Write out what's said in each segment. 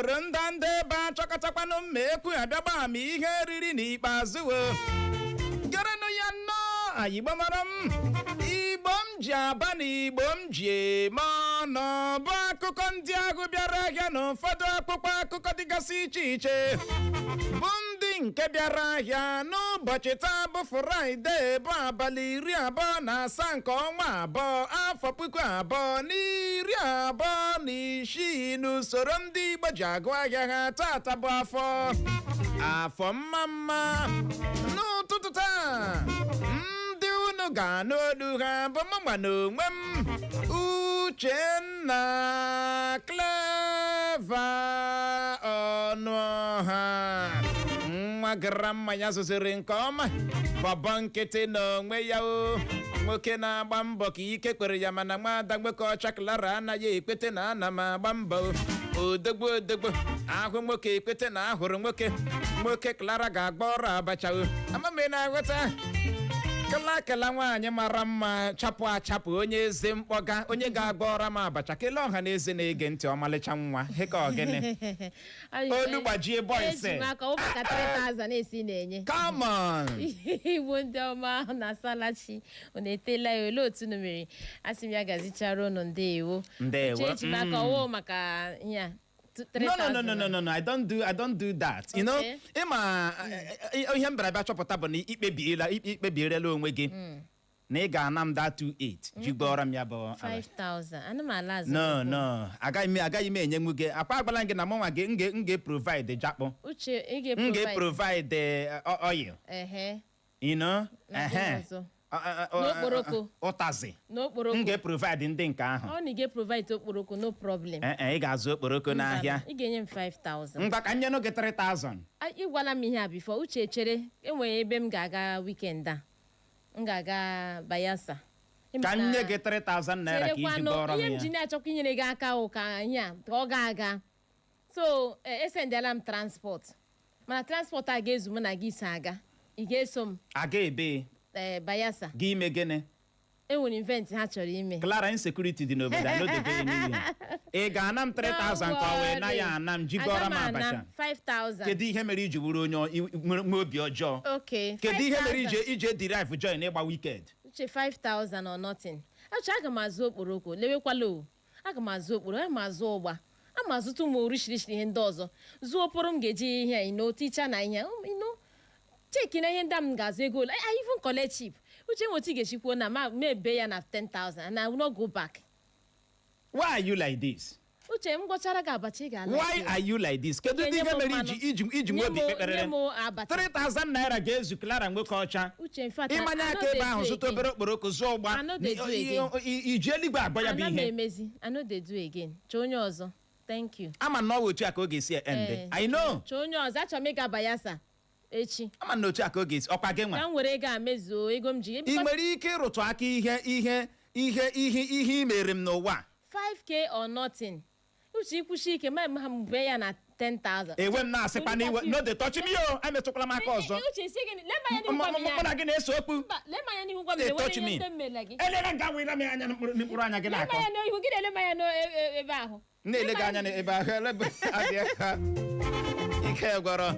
Hụrụ ndanda ebe a chọkọtakwanụ mma ekwu abịagba ma ihe riri n'ikpeazụ o gerenụ ya nnọọ. Igbo mara m, Igbo m ji aba na Igbo m ji eme ọnụ, bụ akụkọ ndị ahụ bịara ahịa na ụfọdụ akpụkpọ akụkọ dịgasị iche iche, bụ ndị nke bịara ahịa n'ụbọchị taa bụ Fraịde, bụ abalị 27 nke ọnwa abụọ, afọ 2026, n'usoro ndị Igbo ji agụ ahịa ha. Tata bụ afọ, afọ mma mma. N'ụtụtụ taa, ndị unu ga-anụ olu ha bụ mụnwa na onwe m, Uchenna Clever Ọnụọha, nwa gara mmanya zụziri nke ọma, bọbọ nkịtị n'onwe ya o, nwoke na-agba mbọ ka ike kwere ya, mana nwada nwoke ọcha Clara anaghị ekwete na ana m agba mbọ. Odogbo, odogbo ahụ nwoke ekwete na ahụrụ nwoke, nwoke Clara ga-agba ọrụ abacha o. Ama m ị na-aghọta. Kela kela, nwaanyị mara mma, chapụ achapụ, onye eze mkpọga, onye ga-agba ọra m abacha. Kelee ọha na eze na-ege ntị. Ọmalịcha nwa heka ogene olu gbajie boys. Eji m aka ọ maka 3000 esi na-enye. Come on. Igbo ndị ọma na salachi, unu etela ya? Olee otu unu mere? Asị m ya gazichara unu. Ndewo. Ndewo. Uche, eji m aka ọwụ maka ihe a No, no, no, 3000. no, no, no, no. I don't do that. Ịma ihe m bịara bịa chọpụta bụ na ikpebiela onwe gị na ị ga-ana m that 28 ji gbọọrọ m ya bụ 5000, ana m ala azụ. No, no, agaghị m enyenwu gị akwa. Agbala gị na mụnwa gị m ga-provide jakpụ. Uche, ị M ga-provide. ga-provide oil. Na gịnị ọzọ? N'okporoko. Ụtazị. N'okporoko. M ga-provide ndị nke ahụ. Ọ na ị ga-provide okporoko, no problem. Ee, ị ga-azụ okporoko n'ahịa. Mba, ị ga-enye m 5000. Ngwa, ka m nyenụ gị 3000. Ah, ị gwala m ihe a before. Uche, chere, enwere ebe m ga-aga weekend a, m ga-aga Bayelsa. Ka m nye gị 3000 naira ka iji Cherekwanụ, gbọrọ m ihe m ya. ji na-achọkwa inyere gị aka wụ ka ihe a ka ọ ga-aga. So esendịala m transport, mana transport a ga-ezu mụ na gị isi aga. Ị ga-eso m? Aga ebe? Ee, Bayelsa. Gị ime gịnị? Enwere event ha chọrọ ime. Clara, insecurity dị n'obodo a n'odebe n'ihe. Ị ga-ana m 3000 ka ọ wee na ya ana m ji gọrọ m Aga m ana abacha? 5000. Kedu ihe mere iji bụrụ onye nwere obi ọjọọ? Okay. Kedu ihe mere 5000. ije derive joy n'ịgba wicked? Uche, 5000 or nothing. Uche, aga m azụ okporoko, lewekwala o. Aga m azụ okporo, aga m azụ ụgba, aga m azụta ụmụ orishirishi ihe ndị ọzọ, zụọ oporo m ga-eji ihe ino ticha na ihe ino cheki na ihe ndị a m ga-azụ ego ole. I even collect cheap. Uche, nweta ị ga-echikwuo na ma mebe ya na 10,000 and I will not go back. Why are you like this? Uche, m gwọchara gị abacha, ị ga-ala. Why are you like this? Kedu Nye ihe m mere mmanụ. iji nwe obi kpekperere? Nye m abacha. 3000 naira ga-ezu Clara nwoke ọcha. Uche, in fact, Ịmanye aka ebe ahụ, zụta obere okporoko, zụọ ụgba. I no dey do again. Iji eluigwe agba ya bụ Ana m ihe. emezi. I no dey do again. Chọọ onye ọzọ. Thank you. Ama na ọ bụ otu a ka ọ ga-esi ende. Ee. I know. Chọọ onye ọzọ. Achọrọ m ịga Bayelsa echi. Ama na otu a ka ọ ga-esi ọkwa gị nwa. Ka m were ego a mezuo ego m ji. Ị nwere ike ịrụtụ aka ihe i mere m n'ụwa a? 5K or nothing. Uche, ikwuchi ike ma ha mgbe ya na 10,000. Ewe m na-asịkwa n'iwe, no dey touch me o, emetụkwala m aka ọzọ. Uche, isi gịnị? Lee m anya n'ihu, gwa m Mụ ya. na gị na-ese okwu. Mba, lee m anya n'ihu, gwa m Dey na enwere touch ihe me. ndị m mere gị. Elele nga were m anya n'mkpụrụ anya gị Lee m na-akọ. anya n'ihu gị, na-ele m anya n'ebe ahụ. Na-ele gị anya n'ebe ahụ, elebe adị ike gwọrọ,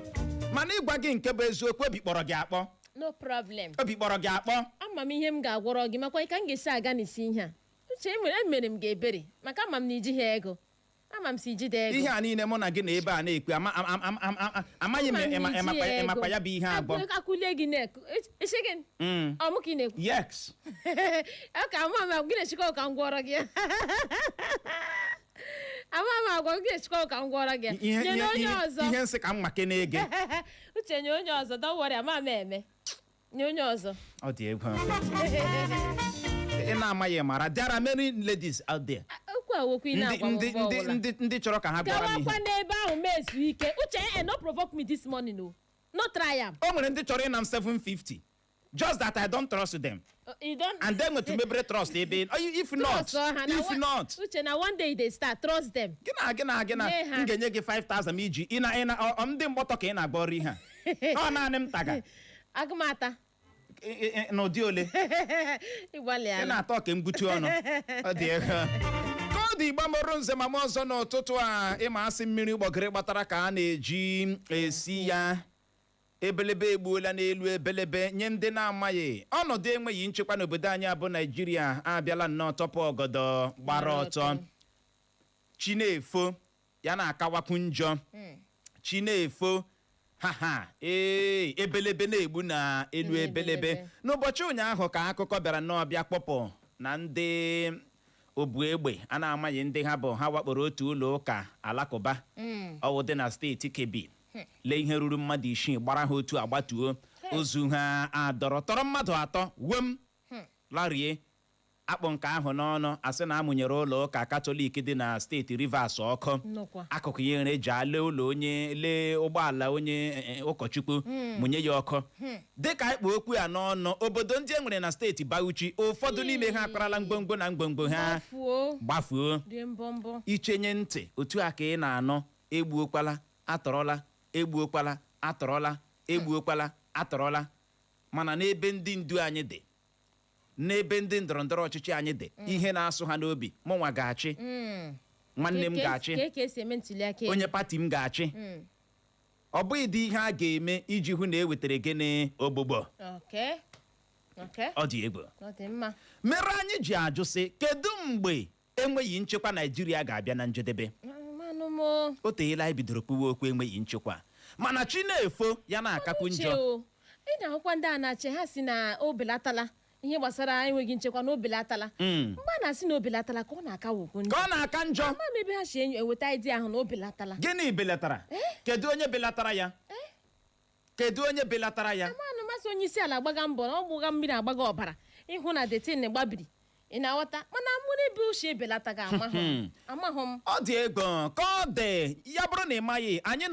mana ịgwa gị nke bụ eziokwu, obi kpọrọ gị akpọ. No problem. Obi kpọrọ gị akpọ. Ama m ihe m ga-agwọrọ gị, makwa ka m ga-esi aga n'isi ihe a. Uche, emere m gị ebere maka ama m na ijighị ego, ama m si ijide ego. Ihe a niile mụ na gị na ebe a na-ekwu, amaghị m Ama m na ịmakwa ijighị ego. ịmakwa ya bụ ihe agbọ. Akụlie gị na isi gị. Ọ mụ ka ị na-ekwu? Yes. Ọ ka ama m gị na-echikwa ka m gwọrọ gị. Ama m agwa gị na-echikwa ka m gwọrọ gị. Ihe Nye ihe onye ihe ọzọ. Ihe nsị ka m make na-ege. Uche, nye onye ọzọ. Don't worry, ama m eme. Nye onye ọzọ. Ọ dị egwu ị na-amaghị mara. There are many ladies out there. Okwu a wokwu ị ndị na-agwa m ndị mgbe ndị ọbụla. ndị chọrọ ka ha gwara m Gawakwa ihe. n'ebe ahụ ma ezu ike. Uche, no provoke me this morning o. No try am. O nwere ndị chọrọ ịna m 750, just that I don't trust them. You don And then with mebere trust ebe. Oh, if not trust ha na if not Uche, na one day you dey start trust them. Gị na gị na gị na Nye ha. m ga-enye gị 5000 ma iji ị na ọ ndị mgbọtọ ka ị na-agba ọrụ ihe a, ọ naanị m taga. Agụmata. N'ụdị ole ị Ịgbalịala. na-atọ ka mgbuchi ọnụ. Ọ dị ego ka ọ Dị Igbo mụrụ nze ma m ọzọ n'ụtụtụ a, ịma asị mmiri ụgbọgịrị gbatara ka a na-eji esi ya. Ebelebe egbuola n'elu ebelebe. Nye ndị na-amaghị, ọnọdụ enweghị nchekwa n'obodo anyị abụ Naijiria abịala nnọọ tọpụ ọgọdọ gbara ọtọ. Chi na-efo, ya na-akawakwu njọ. Chi na-efo, ha ha, ee, ebelebe na-egbu na elu elu ebelebe. Ebelebe. N'ụbọchị ụnyaahụ ka akụkọ bịara nnọọ bịa kpọpụ na ndị obu egbe a na-amaghị ndị ha bụ, ha wakporo otu ụlọ ụka alakụba ọwụ dị na steeti Kebbi, lee ihe ruru mmadụ 6, gbara ha otu agbatuo ozu ha, adọrọ tọrọ mmadụ atọ wem larie. Akpụ nke ahụ n'ọnụ, asị na amụnyere ụlọ ụka Katọlik dị na steeti Rivers ọkụ. Nnukwu. Akụkụ ya ere ji lee ụlọ onye, lee ụgbọala onye ụkọchukwu, mụnye ya ọkụ. Dịka ịkpụ okwu ya n'ọnụ, obodo ndị e nwere na steeti Bauchi, ụfọdụ n'ime ha akparala mgbomgbo na mgbomgbo ha. Gbafuo. Gbafuo. Rie mbọmbọ. Ichenye ntị otu a ka ị na-anụ egbuokwala, atọrọla, egbuokwala, atọrọla, egbuokwala, atọrọla. Mana n'ebe ndị ndu anyị dị, n'ebe ndị ndọrọndọrọ ọchịchị anyị dị, ihe na-asụ ha n'obi: mụnwa ga-achị, nwanne m ga-achị, ka esi eme ntuli aka. Onye pati m ga-achị. Ọ bụghị dị ihe a ga-eme iji hụ na e wetara gịnị ogbugbo. Okay. Ọ dị egwu. Ọ dị mma. Mere anyị ji ajụ sị, kedu mgbe enweghị nchekwa Naijiria ga-abịa na njedebe? Manụ m o. O teela anyị bidoro kwuwe okwu enweghị nchekwa, mana chi na-efo, ya na-akakwu Uche njọ. o, ị na-ahụkwa ndị a na-achị, ha si na o belatala, ihe gbasara enweghị nchekwa na o belatala. Mgbe a na-asị na o belatala, ka ọ na-akawokwu njọ. Ka ọ na-aka njọ. Ama m ebe ha si enweta idea ahụ na o belatala. Gịnị belatara? Kedu onye belatara ya? Kedu onye belatara ya? Amanụ masị onye isi ala agbaga mbọ na ọ gbụga mmiri agbaga ọbara ịhụ na detin gbabiri, ị na-aghọta? Mana mụ ebe uche ebelataghị, amahụ m, amahụ m. Ọ dị egwu ka ọ dị. Ya bụrụ na ị maghị, anyị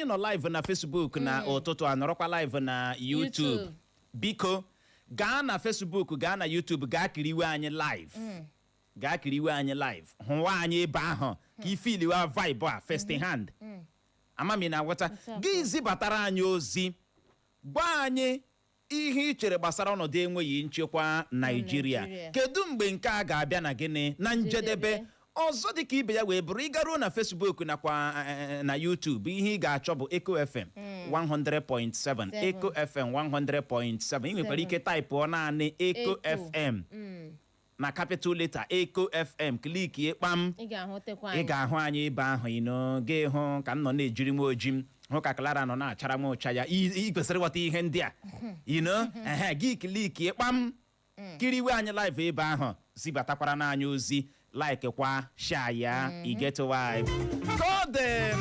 nọ live na Facebook na ụtụtụ a, nọrọkwa live na YouTube. YouTube. Biko gaa na Facebook, gaa na YouTube, gaa kiriwe anyị live, gaa kiriwe anyị live, hụwa anyị ebe ahụ ka ifiliwa vibe a first hand. Amami na aghọta. Otu a. Gị zibatara anyị ozi, gwa anyị ihe ị chere gbasara ọnọdụ enweghị nchekwa Naijiria. Naijiria. Kedu mgbe nke a ga-abịa na gịnị, na njedebe? Njedebe. Ọzọ dịka ibe ya wee bụrụ, ịgaruo na Facebook nakwa na YouTube, ihe ị ga-achọ bụ Eco FM 100.7. Eco FM 100.7. Ị nwekwara ike taịpụọ naanị Eco Eco. FM na capital letter, Eco FM, klikie kpam. Ị ga-ahụtekwa Ị anyị. ga-ahụ anyị ebe ahụ. Ino gị hụ ka m nọ na-ejiri nwa oji m, hụ ka Clara nọ na-achara nwa ụcha ya. Ị kwesịrị ịghọta ihe ndị a ino ehe. Gị klikie kpam, kiriwe anyị live ebe ahụ, zibatakwara n'anya ozi, like kwa, share ya. Igetụwa ka ọ dị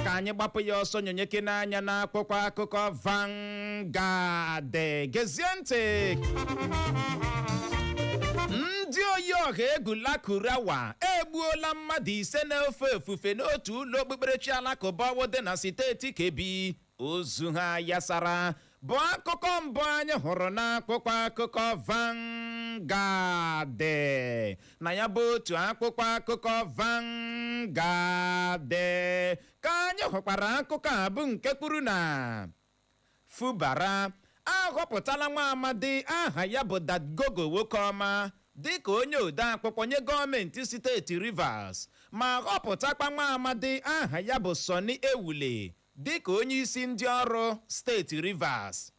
ka anyị gbapụ ya ọsọ nyonyeke n'anya n'akwụkwọ akụkọ Vanguard. Gezie ntị. Ndị oyi ọha egwu Lakurawa egbuola mmadụ 5 na-efe ofufe n'otu ụlọ okpukperechi alakụba dị na steeti Kebbi, ozu ha yasara, bụ akụkọ mbụ anyị hụrụ n'akwụkwọ akụkọ Vanguard. Na ya bụ otu akwụkwọ akụkọ Vanguard ka anyị hụkwara akụkọ a bụ nke kwuru na Fubara ahọpụtala nwa amadi aha ya bụ Dagogo Nwokeọma dịka onye ode akwụkwọ nye gọọmenti steeti Rivers, ma họpụtakwa nwa amadi aha ya bụ Sonny Ewule dịka onye isi ndị ọrụ steeti Rivers.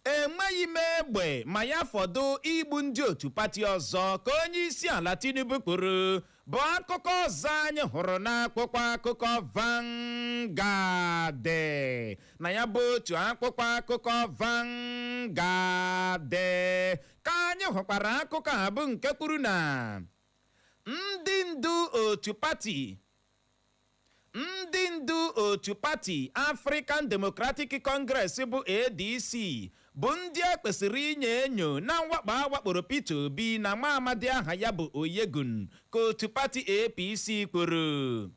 Enweghị m egbe ma ya fọdụ igbu ndị otu pati ọzọ, ka onye isi ala Tinubu kwuru, bụ akụkọ ọzọ anyị hụrụ n'akwụkwọ akụkọ Vanguard. Na ya bụ otu akwụkwọ akụkọ Vanguard ka anyị hụkwara akụkọ a bụ nke kwuru na ndị ndu otu pati African Democratic Congress bụ ADC bụ ndị e kwesịrị inye enyo na mwakpo awakporo Peter Obi na nwa amadi aha ya bụ Oyegun, ka otu pati APC kwuru.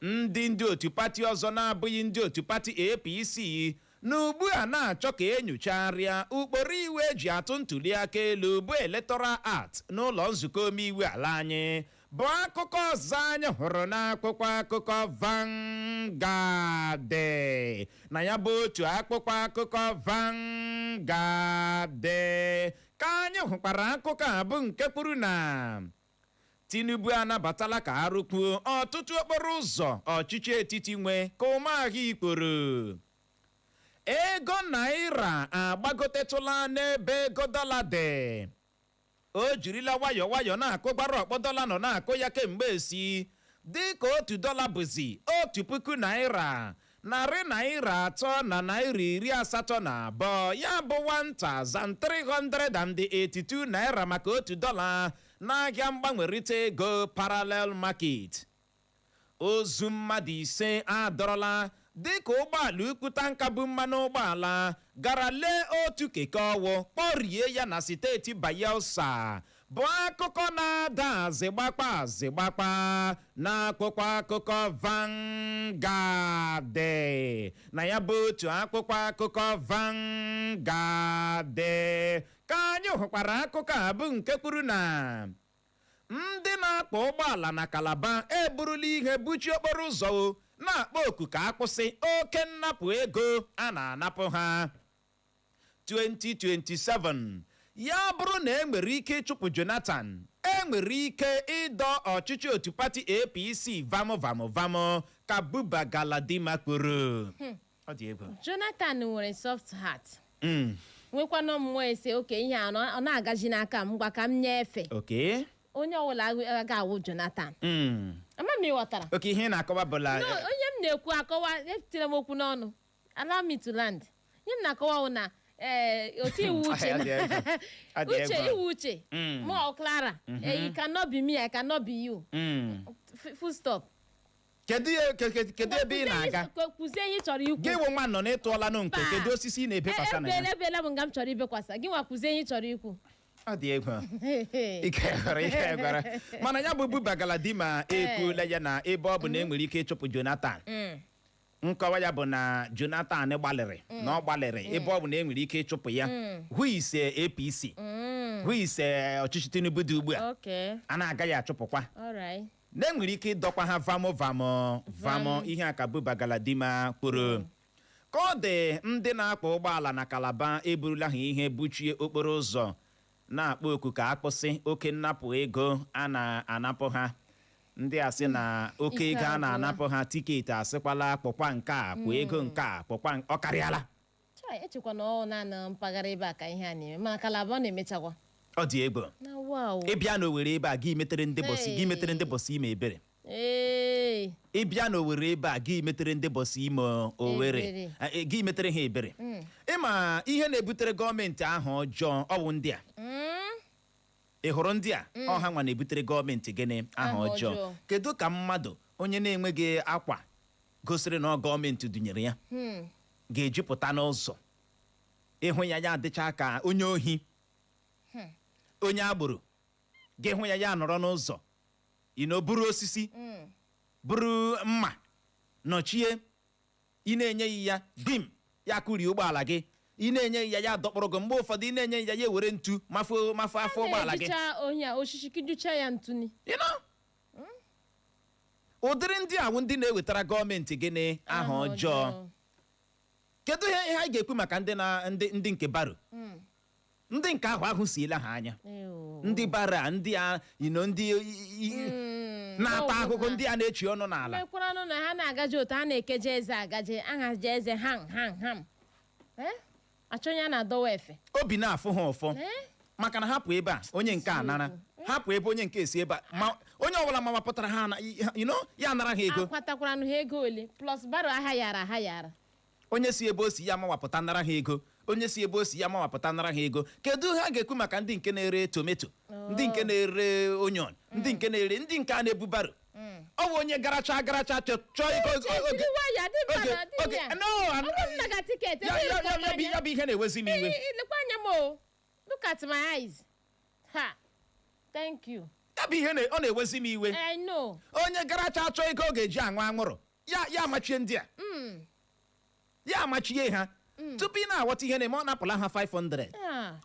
Ndị ndị otu pati ọzọ na-abụghị ndị otu pati APC na ugbu a na-achọ ka enyocharịa ụkpụrụ iwu eji atụ ntuli aka elu bụ Electoral Act n'ụlọ nzukọ omeiwu ala anyị, bụ akụkọ ọzọ anyị hụrụ n'akwụkwọ akụkọ Vanguard. Na ya bụ otu akwụkwọ akụkọ Vanguard ka anyị hụkwara akụkọ a bụ nke kwuru na Tinubu anabatala ka arụkwuo ọtụtụ okporo ụzọ ọchịchị etiti nwe ka ụmụahịa ikporo. Ego naira agbagotetụla n'ebe ego dọla dị. O jirila nwayọọ nwayọọ na-akụ gbara ọkpọ dọla nọ na-akụ ya kemgbe esi, dị ka 1 dọla bụzi ₦1,382, ya bụ 1382 naira maka 1 dọla n'ahịa mgbanwerịta ego parallel market. Ozu mmadụ 5 adọrọla dịka ụgbọala ukwu tanker bụ mmanụ ụgbọala gara lee otu keke ọwụ kpọrie ya na steeti Bayelsa, bụ akụkọ na-ada azịgbakpa azịgbakpa na akwụkwọ akụkọ Vanguard. Na ya bụ otu akwụkwọ akụkọ Vanguard ka anyị hụkwara akụkọ a, bụ nke kwuru na ndị na-akpọ ụgbọala na Kalaba eburula ihe buchi okporo ụzọ o, na-akpọ oku ka akwụsị oke nnapụ ego a na-anapụ ha. 2027, ya bụrụ na e nwere ike ịchụpụ Jonathan, e nwere ike ịdọ ọchịchị otu pati APC vamụ vamụ vamụ, ka Buba Galadima kwuru. Ọ dị egwu. Jonathan nwere soft heart, nwekwanụ mmụọ ese oke ihe a ọ na-agaji n'aka m, ngwa ka m nye efe. Onye ọbụla aga awụ Jonathan. Ama m, ịghọtara? Oke ihe ị na-akọwa bụla No, onye m na-ekwu akọwa, etire m okwu n'ọnụ, allow me to land. Ihe m na-akọwa wụ na ee, otu iwu uche Ọ dị egwu. Ọ dị uche egwu. iwu uche mụ ọ Clara. You cannot be me, I cannot be you. Full stop. Kedu kedu ebe ị na-aga? Kwuzie ihe ị chọrọ ikwu. Gị wụ nwa nọ n'ịtụọla nụ nke Mba. kedu osisi ị na-ebekwasa na ya? Ebela ebela m nga m chọrọ ibekwasa. Gị nwa, kwuzie ihe ị chọrọ ikwu. Ọ dị egwu. Ike gwara, ike gwara. Mana ya bụ Buba Galadima ekwuola ya na ebe ọ bụ na e nwere ike ịchụpụ Jonathan, nkọwa ya bụ na Jonathan gbalịrị, na ọ gbalịrị. Ebe ọ bụ na e nwere ike ịchụpụ ya, hụ ise APC, hụ ise ọchịchị Tinubu dị ugbu a, a na-agaghị achụpụkwa, na enwere ike ịdọkwa ha vamụ vamụ vamụ. Ihe a ka Buba Galadima kwuru. Ka ọ dị, ndị na-akpọ ụgbọala na Kalaba eburula ha ihe buchie okporo ụzọ, na-akpọ oku ka akwụsị oke nnapụ ego a na-anapụ ha. Ndị a sị na oke Ike ego a agwụla. na-anapụ ha tiketi, asịkwala kpọkwa nke a, kwụ ego nke a, kpọkwa ọ karịala. Chai, echekwa na ọ na mpaghara ebe a ka ihe a na-eme, mana Kalaba ọ na-emechakwa. Ọ dị egwu. Na wow. Ịbịa n'Owere ebe a, gị metere ndị bọsị, gị metere ndị bọsị ime ebere. Ịbịa n'Owere ebe a, gị metere ndị bọsị ime Owere. Ebere. Gị metere ha ebere. Ịma ihe na-ebutere gọọmenti ahụ ọjọọ ọwụ ndị a. Ị hụrụ ndị a, ọha nwa na-ebutere gọọmenti gịnị? Aha Aha ọjọọ. ọjọọ. Kedu ka mmadụ onye na-enweghị akwa gosiri na ọ gọọmenti dunyere ya ga-ejupụta n'ụzọ, ịhụ ya, ya adịcha ka onye ohi, onye agboro? Gị hụ ya, ya nọrọ n'ụzọ ị buru osisi, buru mma nọchie, ị na-enyeghị ya dim, ya kụrie ụgbọala gị. Ị na-enyeghị ya, ya dọkpụrụ gị. Mgbe ụfọdụ ị na-enyeghị ya, ya ewere ntu mafo mafo afọ ụgbọala gị. Na-ejicha onye a osisi kijucha ya ntụni. You know? Ụdịrị ndị awụ ndị na-ewetara gọọmenti gịnị? Aha ọjọọ. Kedu ihe anyị ga-ekwu maka ndị na ndị nke barrow, ndị nke ahụ ahụ siela ha anya? Ew. Ndị bara, ndị a ndị na-ata ahụhụ, ndị a na-echi ọnụ n'ala. Mekwaranụ na ha na-agaje otu ha na-ekeje eze, agaje ahaje eze ham ham ham. Eh? Achọ onye a na-adọwa efe. Obi na-afụ ha ụfọ maka na hapụ ebe a, onye nke a nara, hapụ ebe onye nke esi ebe a, ma onye ọbụla mawapụtara ha na ya anara ha ego. Akwatakwaranụ ha ego ole, plus barrow aha yara aha yara. Onye si ebe o si ya mawapụta nara ha ego, onye si ebe o si ya mawapụta nara ha ego. Kedu ha ga-ekwu maka ndị nke na-ere tomato, ndị nke na-ere onion, ndị nke na-ere, ndị nke a na-ebu barrow? Ọ bụ onye garacha garacha chọọ ego Jiri nwayọọ, adị mma na adị oge ya. No, Ọ bụrụ na ga tiketi ya bụ ihe na-ewezi m iwe. Lekwa anya m o, look at my eyes. Ha, thank you. Ya bụ ihe ọ na-ewezi m iwe. I know. Onye garacha achọ ego ọ ga-eji aṅụ anwụrụ, ya amachie ndị a, ya amachie ha. Tupu ị na-aghọta ihe na-eme, ọ napụla ha 500,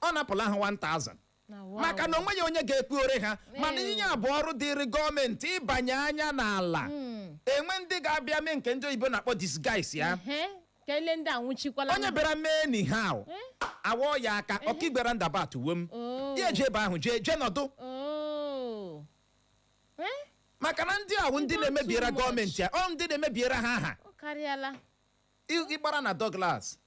ọ napụla ha 1000, Na wow. maka na onwe ya onye ga-ekpughere ha. Mana ihe a bụ ọrụ dịrị gọọmenti ịbanye anya n'ala, enwe ndị ga-abịa mee nke ndị oyibo na-akpọ disguise ya. Ehe, ka ele ndị anwụchikwala. Onye bịara mee anyhow, awọ ya aka ọkaigwe roundabout uwe m, Oh. ya eje ebe ahụ jee jee nọdụ. Oh. Maka na ndị awụ ndị Not na-emebiere too much. gọọmenti a, ọ ndị na-emebiere ha aha. Ọ karịala. Ịgbara na Douglas,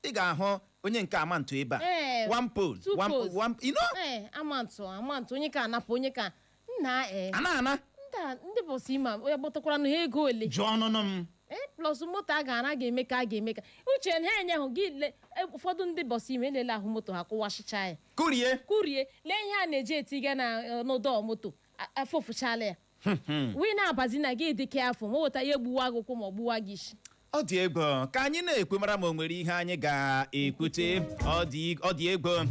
ị ga-ahụ onye nke amantụ ebe a, one pole, two one poles. one, you know. Ee, amantụ amantụ, onye ka anapụ, onye ka nna, ee. Ana ana. Ndị a, ndị bọsụ ime a, onye gbatakwara ha ego ole? Jụọ ọnụnụ m. Ee, plus moto a ga-ara ga-eme ka a ga-eme ka uche ha enye hụ gị ụfọdụ ndị bọsụ ime elele ahụ moto ha kụwasịcha ya. Kurie. Kurie, lee ihe a na-eji etiga na n'ụdọ moto afọfụchala ya, wee na-abazi na gị dị ka afọ ma weta ya egbuwa gị ụkwụ ma ọ gbuwa gị isi. Ọ dị egwu ka anyị na-ekwu, mara ma o nwere ihe anyị ga-ekwute. Ọ dị egwu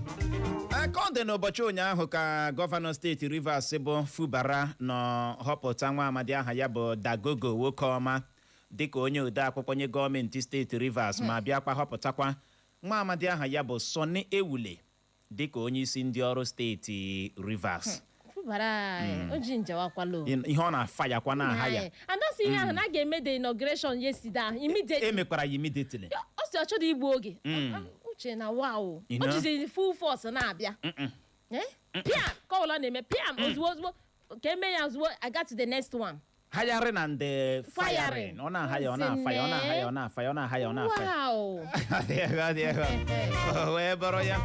aka ọ dị. N'ụbọchị ụnyaahụ ka gọvanọ steeti Rivers bụ Fubara nọ họpụta nwa amadi aha ya bụ Dagogo nwoke ọma dịka onye ode akwụkwọ nye gọọmenti steeti Rivers, ma bịakwa họpụtakwa nwa amadi aha ya bụ Sonny Ewule dịka onye isi ndị ọrụ steeti Rivers. Fubara o ji njewakwala o. Ihe ọ na-afa ya kwa na aha ya. Andọsị ihe ahụ na a ga-eme the inauguration yesterday ahụ immediately. Emekwara ya immediately. Ọ sị ọ chọrọ igbu oge. Uche na wow. You O know? jizi full force na-abịa. Eh? Piam ka ọbụla na-eme piam, ozugbo ozugbo ka eme ya, ozugbo I got to the next one. Hiring and the firing. Firing. Ọ na-aha ya, ọ na-afa ya, ọ na-aha ya, ọ na-afa ya, ọ na-aha ya, ọ na-afa ya. Wow. Ọ dị egwu, ọ dị egwu. O wee bụrụ ya,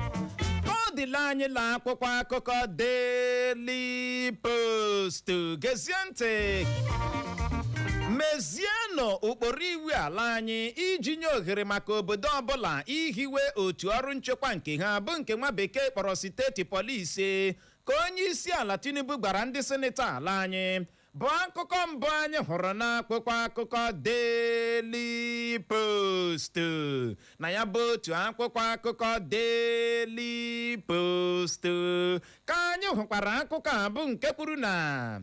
ọ dịla anyị la akwụkwọ akụkọ Daily Post. Gezie ntị: mezienụ ụkpụrụ iwu ala anyị iji nye ohere maka obodo ọbụla ihiwe otu ọrụ nchekwa nke ha, bụ nke nwa bekee kpọrọ state police, ka onye isi ala Tinubu gwara ndị senetọ ala anyị, bụ akụkọ mbụ anyị hụrụ n'akwụkwọ akụkọ Daily Post. Na ya bụ otu akwụkwọ akụkọ Daily Post ka anyị hụkwara akụkọ a bụ nke kwuru na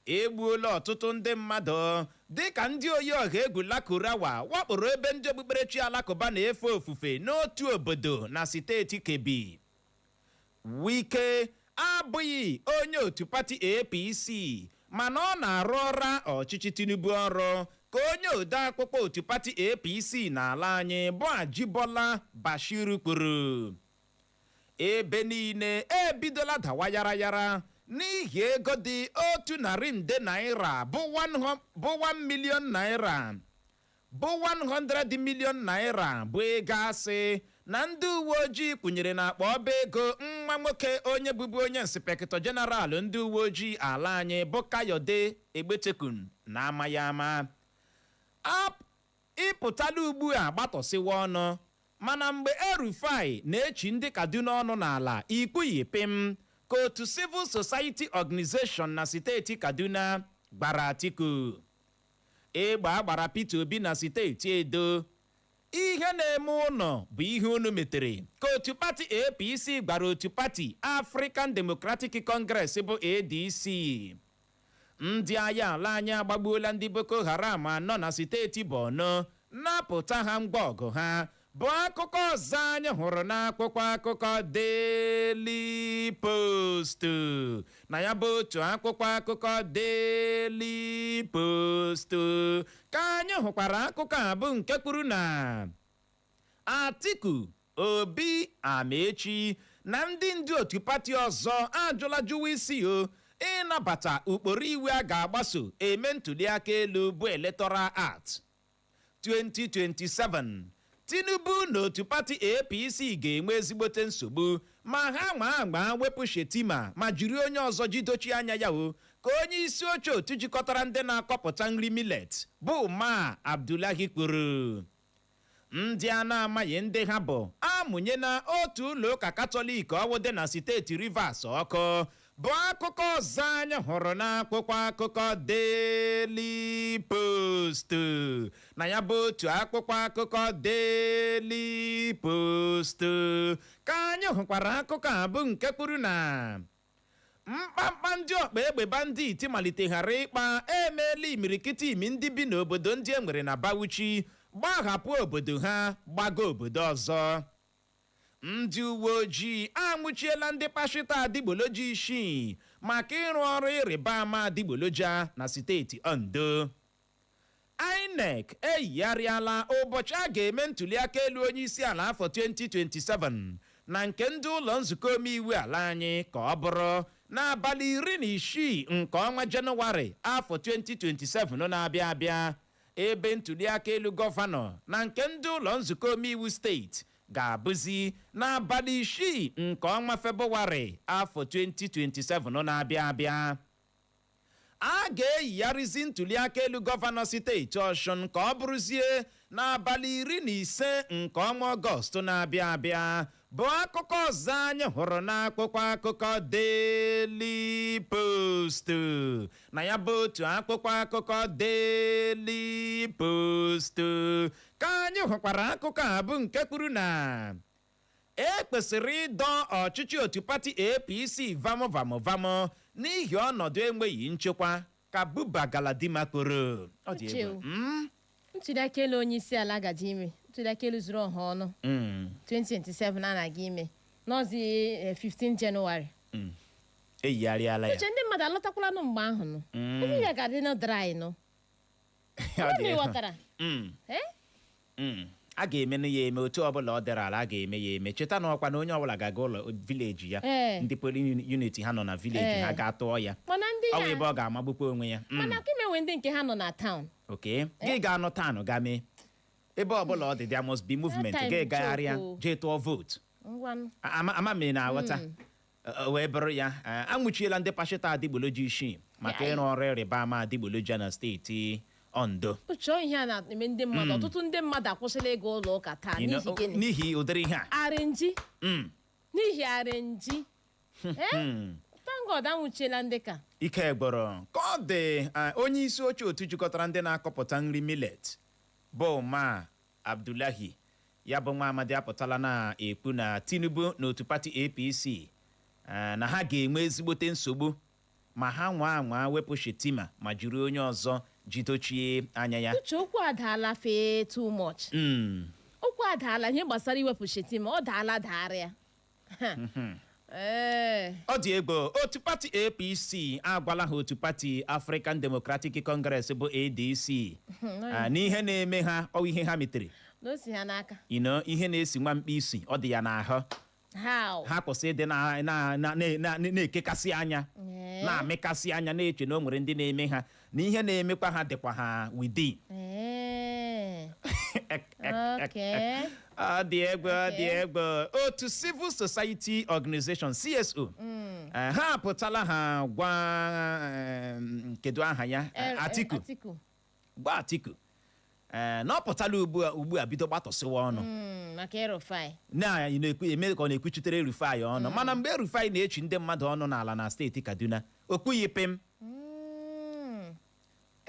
egbuola ọtụtụ ndị mmadụ dịka ndị oyi ọha egwu Lakurawa wakporo ebe ndị okpukperechi alakụba na-efe ofufe n'otu obodo na steeti Kebbi. Wike abụghị onye otu pati APC, mana ọ na-arụ ọra ọchịchị Tinubu ọrụ, ka onye ode akwụkwọ otu pati APC n'ala anyị bụ Ajibola Bashiru kwuru. Ebe niile ebidola dawa yara yara n'ihi ego dị 100 nde naira, bụ 1 million naira, bụ 100 million naira, bụ ego asị na ndị uwe ojii kwụnyere n'akpa ọba ego nwa nwoke onye bụbu onye inspector general ndị uwe ojii ala anyị bụ Kayode Egbetekun na ama ya ama. Ịpụtala ugbu a gbatọsịwa ọnụ, mana mgbe El-Rufai na-echi ndị Kaduna ọnụ n'ala, ikwughị pim, ka otu Civil Society Organization na steeti Kaduna gbara Atiku. Egbe agbara Peter Obi na steeti Edo, ihe na-eme ụnọ bụ ihe unu metere, ka otu pati APC gbara otu pati African Democratic Congress bụ ADC. Ndị agha ala anyị agbagbuola ndị Boko Haram anọ na steeti Borno, napụta ha ngwa ọgụ ha, bụ akụkọ ọzọ anyị hụrụ n'akwụkwọ akụkọ Daily Post. Na ya bụ otu akwụkwọ akụkọ Daily Post ka anyị hụkwara akụkọ a bụ nke kwuru na Atiku Obi, Amaechi na ndị ndu otu pati ọzọ ajụla jụwa isi o ịnabata ụkpụrụ iwu a ga-agbaso eme ntụliaka elu bụ Electoral Act 2027. Tinubu na otu pati APC ga-enwe ezigbote nsogbu ma ha nwa agba wepụ Shetima ma jiri onye ọzọ jidochi anya ya o, ka onye isi oche otu jikọtara ndị na-akọpụta nri millet bụ Ma Abdullahi kwuru. Ndị a na-amaghị ndị ha bụ amụnye na otu ụlọ ụka Katọlik ọwụ dị na steeti Rivers ọkụ, bụ akụkọ ọzọ anyị hụrụ n'akwụkwọ akụkọ Daily Post. Na ya bụ otu akwụkwọ akụkọ Daily Post ka anyị hụkwara akụkọ a bụ nke kwuru na mkpamkpa ndị ọkpa egbe bandit maliteghara ịkpa emeela imirikiti imi ndị bi n'obodo ndị e nwere na Bauchi gbahapụ obodo ha gbago obodo ọzọ. Ndị uwe ojii anwụchiela ndị pashịta adịgboloja isii maka ịrụ ọrụ ịrịba ama adịgboloja na steeti Ondo. INEC eyigharịala ụbọchị a ga-eme ntụliaka elu onye isi ala afọ 2027 na nke ndị ụlọ nzukọ omeiwu ala anyị ka ọ bụrụ. N'abalị 16 nke ọnwa Jenụwarị afọ 2027 na-abịa abịa, ebe ntụliaka elu gọvanọ na nke ndị ụlọ nzukọ omeiwu steeti ga-abụzi n'abalị 6 nke ọnwa Febụwarị afọ 2027 na-abịa abịa. A ga-eyigharịzi ntụliaka elu gọvanọ steeti Ọshụn ka ọ bụrụzie n'abalị 15 nke ọnwa Ọgọst na-abịa abịa, bụ akụkọ ọzọ anyị hụrụ n'akwụkwọ akụkọ Daily Post. Na ya bụ otu akwụkwọ akụkọ Daily Post ka anyị hụkwara akụkọ a, bụ nke kwuru na e kwesịrị ịdọ ọchịchị otu pati APC vamụ vamụ vamụ n'ihi ọnọdụ enweghị nchekwa, ka Buba Galadima kwuru. Ọ dị Uche egwu. o. Ntụliaka elu onye isi ala gaji ime, ntụliaka elu zuru ọha ọnụ 2027 a na-aga ime n'ọzi 15 Jenụwarị. Eyigharịala ya. Uche, ndị mmadụ alọtakwalanụ mgbe ahụ nụ. Ebe ya ga-adị nụ dry nụ. Ọ dị Ị egwu. ghọtara? Eh? A ga-emenụ ya eme. Otu ọbụla ọ dịrị ala, a ga-eme ya eme. Cheta na ọkwa na onye ọbụla ga-aga ụlọ village ya. Ndị polling unit ha nọ na village ha ga-atụọ ya. Mana ndị Ọ bụ ya ebe ọ ga-amagbukwa onwe ya. Mana ka imenwe ndị nke ha nọ na town. Ok, gị ga-anụ tanụ ga mee ebe ọbụla ọ dị, there must be movement. That time Gị gagharịa choke o. jee tụọ vote. Ngwanụ. Ama m ị na-aghọta. Wee bụrụ ya, anwụchiela ndị pashịta adịgboloja isii maka Ya. ịrụ ọrụ ịrịba ama adịgboloja na steeti Ondo. Uche, ihe a na-eme ndị mmadụ, ọtụtụ ndị mmadụ akwụsịla ịga ụlọ ụka taa. N'ihi gịnị? N'ihi ụdịrị ihe a. Arịnji. N'ihi arịnji. Eh? Thank God anwụchiela ndị ka. Ike gbọrọ ka ọ dị. Onye isi oche otu jikọtara ndị na-akọpụta nri millet, bụ Ma Abdullahi, ya bụ nwa amadi apụtala na-ekwu na Tinubu na otu pati APC, na ha ga-enwe ezigbote nsogbu ma ha nwa anwa wepụ Shetima ma jiri onye ọzọ jidochie anya ya. Uche, okwu adaala fee too much. Okwu adaala, ihe gbasara iwepụ Shetima, ọ daala daarịa. Ee. Ọ dị egwu. Otu pati APC agwala ha otu pati African Democratic Congress, bụ ADC, n'ihe na-eme ha, ọ ihe ha metere. Na o si ha n'aka. Ihe na-esi nwa mkpi isi, ọ dị ya n'ahụ. How? Ha kwụsị ịdị na-ekekasị anya, na-amịkasị anya, na-eche na o nwere ndị na-eme ha, na ihe na-emekwa ha dịkwa ha within. Okay. Ọ dị egwu, ọ dị egwu. Otu Civil Society Organization, CSO, ha apụtala, ha gwa kedu aha ya? Atiku. Atiku. Gwa Atiku, na ọ pụtala ugbu a, ugbu a bido gbatọsịwa ọnụ Maka El-Rufai. Na-ekwu eme ka ọ na-ekwuchitere Rufai ọnụ, mana mgbe Rufai na-echi ndị mmadụ ọnụ n'ala na steeti Kaduna, o kwughị pim.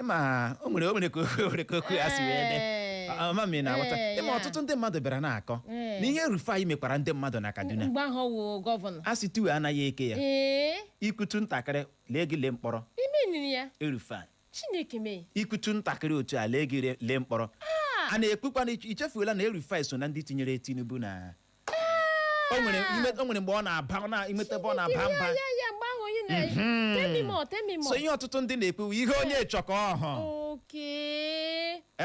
Ma o nwere ka okwu ya si wee dị. Ama m ị na-aghọta. Ịma ọtụtụ ndị mmadụ bịara na-akọ na ihe Rufai mekwara ndị mmadụ na Kaduna. Mgbe ahụ ọ wụ gọvanọ. A sị tuwe anaghị eke ya. Ikutu ntakịrị, lee gị lee mkpọrọ. Ime nini ya. Rufai. Chineke mee. Ikutu ntakịrị otu a, lee gị lee mkpọrọ. A na-ekwukwa na ichefuola na Rufai so na ndị tinyere Tinubu na o nwere mgbe ọ na-aba, ọ na-enweta ebe ọ na-aba mba. Ya, mgbe ahụ onye na tell me more, tell me So more. ihe ọtụtụ ndị na-ekwu, ihe onye chọkọ ọhụ.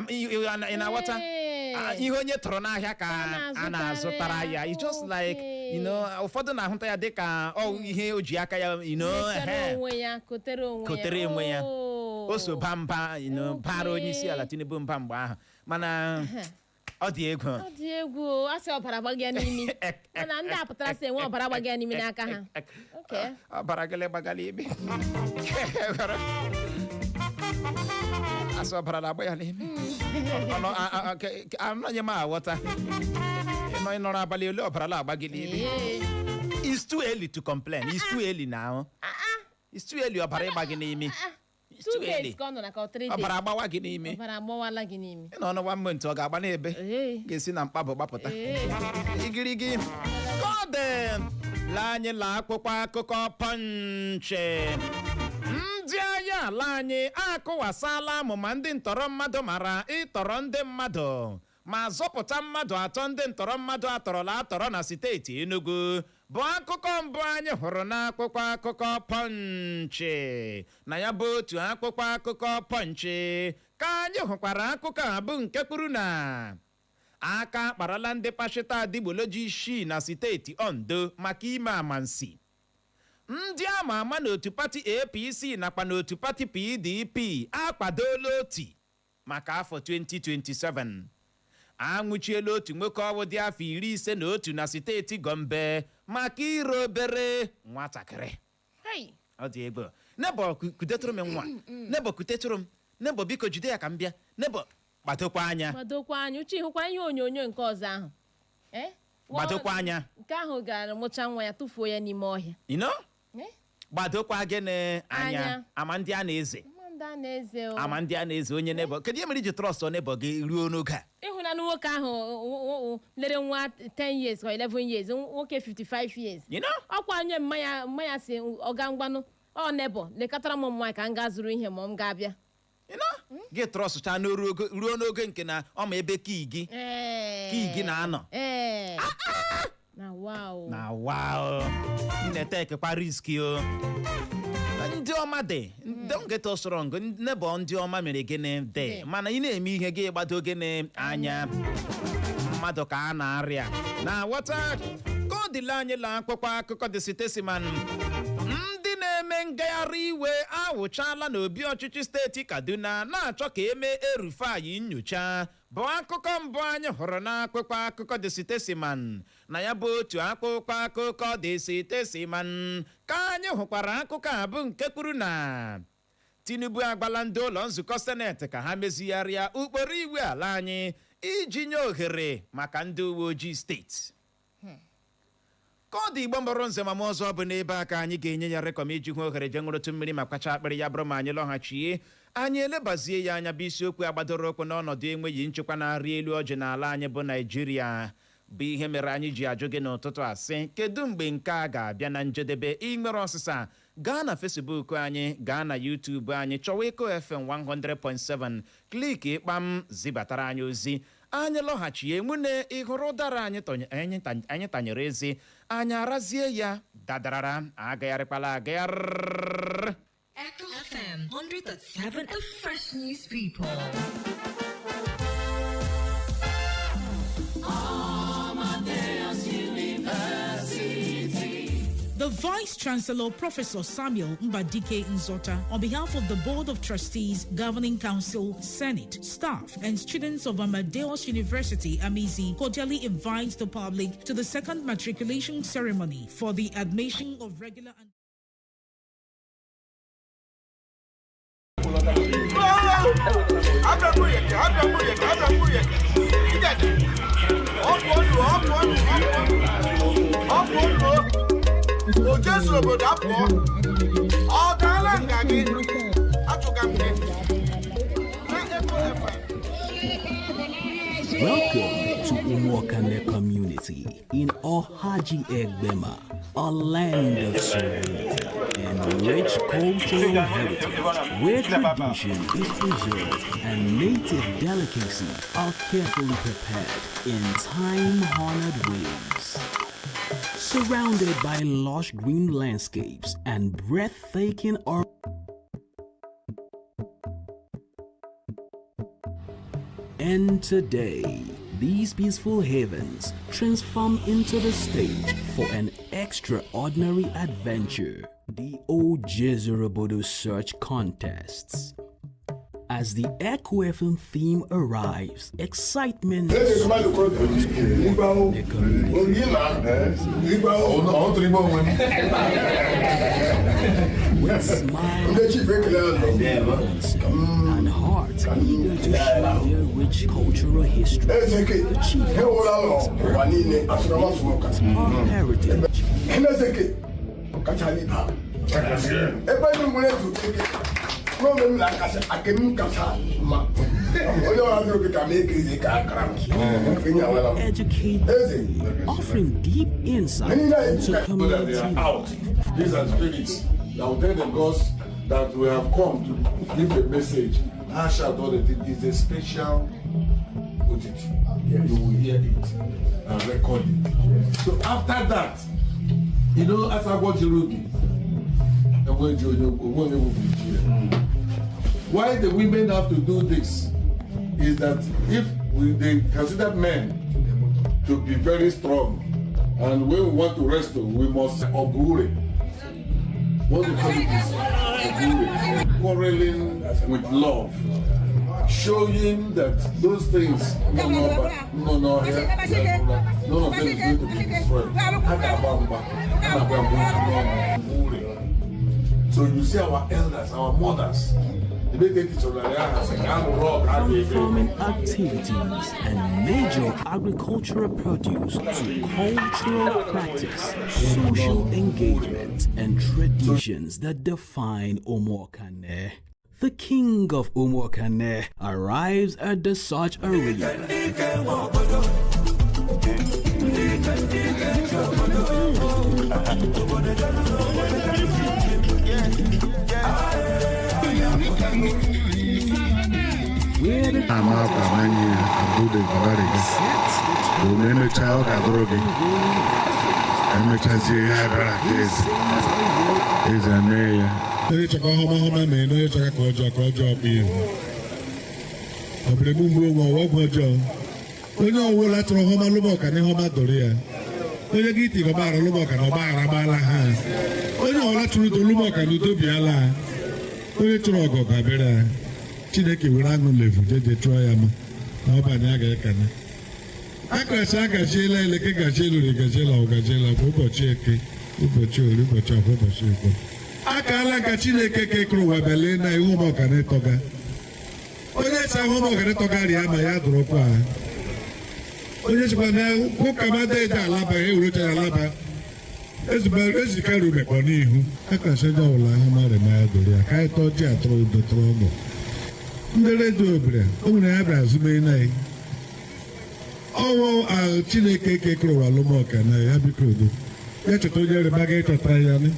Ị na-aghọta? Ah, ihe onye tọrọ n'ahịa ka a na-azụtara ya. It's just like ụfọdụ na-ahụta ya dịka ọ ihe o ji aka ya Kotere onwe ya, kotere onwe ya. Kotere onwe ya. Oh. O so ba mba bara onye isi ala Tinubu mba mgbe ahụ, mana ọ dị egwu. Ọ dị egwu o. A sị ọbara gbaga ya n'imi, mana ndị a pụtara sị enwe ọbara gbaga ya n'imi n'aka ha. Okay. Ọbara gịlị gbagala imi, asị ọbara na-agba ya n'imi. Anaghị m aghọta. Ịnọrọ abalị ole, ọbara na-agba gị n'imi. It's too early to complain. It's too early now. It's too early ọbara ịgba gị n'imi. It's Two too early. days ka ọ nọ na ka ọ 3 days. Ọbara agbawa gị n'imi. Ọbara agbawala gị n'imi. Ị nọ n'ọnụ one month, ọ ga-agba n'ebe ga-esi na mkpabụ gbapụta. Igirigi ka ọ dị. Lee anyị la akwụkwọ akụkọ Punch. Ndị agha ala anyị akụwasala amụma ndị ntọrọ mmadụ mara ịtọrọ ndị mmadụ, ma zọpụta mmadụ atọ ndị ntọrọ mmadụ atọrọla atọrọ na steeti Enugu, bụ akụkọ mbụ anyị hụrụ n'akwụkwọ akụkọ Punch. Na ya bụ otu akwụkwọ akụkọ Punch ka anyị hụkwara akụkọ a, bụ nke kwuru na aka akparala ndị pashịta adịgboloji isii na steeti Ondo maka ime amansi. Ndị ama ama n'otu pati APC nakwa n'otu pati PDP akwadola Otti maka afọ 2027. Anwụchiela otu nwoke ọwụ dị afọ 51 na steeti Gombe maka ire obere nwatakịrị. Hey! Ọ dị egwu. Neighbour, kudetụrụ m nwa. Neighbour, kutetụrụ m. Neighbour, biko jide ya ka m bịa. Neighbour, gbadokwa anya. Gbadokwa anya. Uche, ịhụkwa ihe onyonyo nke ọzọ ahụ? Eh? Gbadokwa anya. Nke ahụ gara mụcha nwa ya, tụfuo ya n'ime ọhịa. You know? Eh? Gbadokwa gịnị anya. Anya. Ama ndị a na-eze. Ama ndị a na-eze o. Ama ndị a na-eze. Onye neighbour, kedu ihe mere iji trust neighbour gị ruo n'oge a? Ịhụnanụ nwoke ahụ lere nwa 10 years or 11 years, nwoke 55 years. You know? Ọkwa nye mmanya mmanya si ọga ngwanụ ọ neighbour lekọtara m mmanya ka m gaa zụrụ ihe ma m ga-abịa. You know? Gị trustcha ruo n'oge nke na ọ ma ebe kii gị kii gị na-anọ. Ee, na wow. Na wow, ị na-etekekwa risk o. Ndị ọma dị, don't get us wrong, neighbour, ndị ọma mere gịnị dị. Dị. Mana ị na-eme ihe gị, gbado gịnị anya, mmadụ ka a na-arịa na ghọta ka ọ dịla. Anyị la akwụkwọ akụkọ The Statesman. Ndị na-eme ngagharị iwe awụchala n'obi ọchịchị steeti Kaduna na-achọ ka emee El-Rufai nyocha, bụ akụkọ mbụ anyị hụrụ n'akwụkwọ akụkọ The Statesman. Na ya bụ otu akwụkwọ akụkọ The Statesman ka anyị hụkwara akụkọ a bụ nke kwuru na Tinubu agbala ndị ụlọ nzukọ seneti ka ha mezigharịa ụkpụrụ iwu ala anyị iji nye ohere maka ndị uwe ojii steeti. Ka ọ dị, Igbo mbọrọ nze ma m ọzọ, bụ n'ebe a ka anyị ga-enye ya rekọm iji hụ ohere je ṅụrụtụ mmiri ma kwacha akpịrị. Ya bụrụ ma anyị lọghachie, anyị elebazie ya anya, bụ isiokwu agbadoro ụkwụ n'ọnọdụ enweghị nchekwa na-arị elu ọjị n'ala anyị bụ Naijiria, bụ ihe mere anyị ji ajụ gị n'ụtụtụ a sị, kedu mgbe nke a ga-abịa na njedebe? Ị nwere ọsịsa, gaa na Facebook anyị, gaa na YouTube anyị, chọwa Eko FM 100.7, click ịkpam, zibatara anyị ozi. Anyị lọghachie, nwune, ị hụrụ ụdara anyị anyị tanyere ezi, anyị arazie ya dadarara, agagharịkwala agagharị. Echo FM 100.7, the fresh news people. The Vice Chancellor, Professor Samuel Mbadike Nzota, on behalf of the Board of Trustees, Governing Council, Senate, staff, and students of Amadeus University, Amizi, cordially invites the public to the second matriculation ceremony for the admission of regular and Abịa mụ yeke, abịa mụ yeke, abịa mụ yeke. Ijede. Ọpụ olu, ọpụ olu, ọpụ olu. Ọpụ olu. O Jesu obodo apụọ. Ọ daala nga gị. Achụga m gị. Na Eko FM. Welcome to Umuokane community in Ohaji Egbema, a land of serenity and rich cultural heritage, where tradition is preserved and native delicacies are carefully prepared in time-honored ways. Surrounded by lush green landscapes and breathtaking And today, these peaceful havens transform into the stage for an extraordinary adventure, the Ojezurobodo Search Contests. As the Echo FM theme arrives, excitement the community with smiles and hearts eager to share their rich cultural history. The chief our heritage. Ebe ndị nwere ezu eke n'ome m na-akasị ake m kacha mma onye ọra dịrị gị ka m ekiri ka akara m enyi awala m. Educate, offering deep insight into So that community they are out. These are spirits that will tell the gods that we have come to give a message. Hash out all the things. It's a special otiti. You will hear it and record it. So after that, as I watch Ruby, and why the women have to do this is that if they consider men to be very strong, and when we want to wrestle, we must ogure. What we call it is quarreling with love, showing that those things, no, no, but no, no, here, none of them is going to be destroyed. So you see our elders, our mothers, they take it to the From farming activities and major agricultural produce to cultural practice, social engagement, and traditions that define Omokane. The king of Omokane arrives at the search arena. Where the Ama akwa n'anya ya abụde gabariga sets the bụ na emechaa ọ ga-adụrụ gị emechazie ya bịara ka eze eze mee ya. Onye chọka ọhụma hụma mee na onye chọka ka ọjọọ bụ ihe ọ bụrụ egbu mgbu onwe ọwa ọgwụ ọjọọ. Onye ọwụla chọrọ ọhụma lụba ọka na ịhụma dụrụ ya. Onye gị iti ọgbaghara lụba ọka na ọgbaghara agbaala ha. Onye ọwụla chọrọ udo lụba ọka na udo bịala ha. Onye chọrọ ọgụ ga-abịara ya. Chineke were aṅụ levu jeje chụọ ya ma na ọbanye a ga-ekene akarachi agajiela eleke gajiela ori gajiela ọ gajiela bụ ụbọchị eke, ụbọchị ori, ụbọchị afọ, ụbọchị ekwo akaala nka. Chineke kekere ụwa bịa na ihu ụmụ ọkanịtọga. Onye si ahụ ụmụ ọkanịtọga rịa ma ya dụrụkwa ha. Onye chịkwa na ụka mada eje alaba ya ewurecha ya alaba ezikere umekpọ n'ihu akarachi onye ọbụla ahụ mmadụ ma ya dụrụ ya ka anyị tọọ ji atụrụ udo tụrụ ọgụ. Ndị redio obere o nwere ya bịara azụmahịa anyị ọnwụ ahụ. Chineke kekere ụwa lụmọka na ya biko udo ya chọta onye rịba ga ịchọta ya ni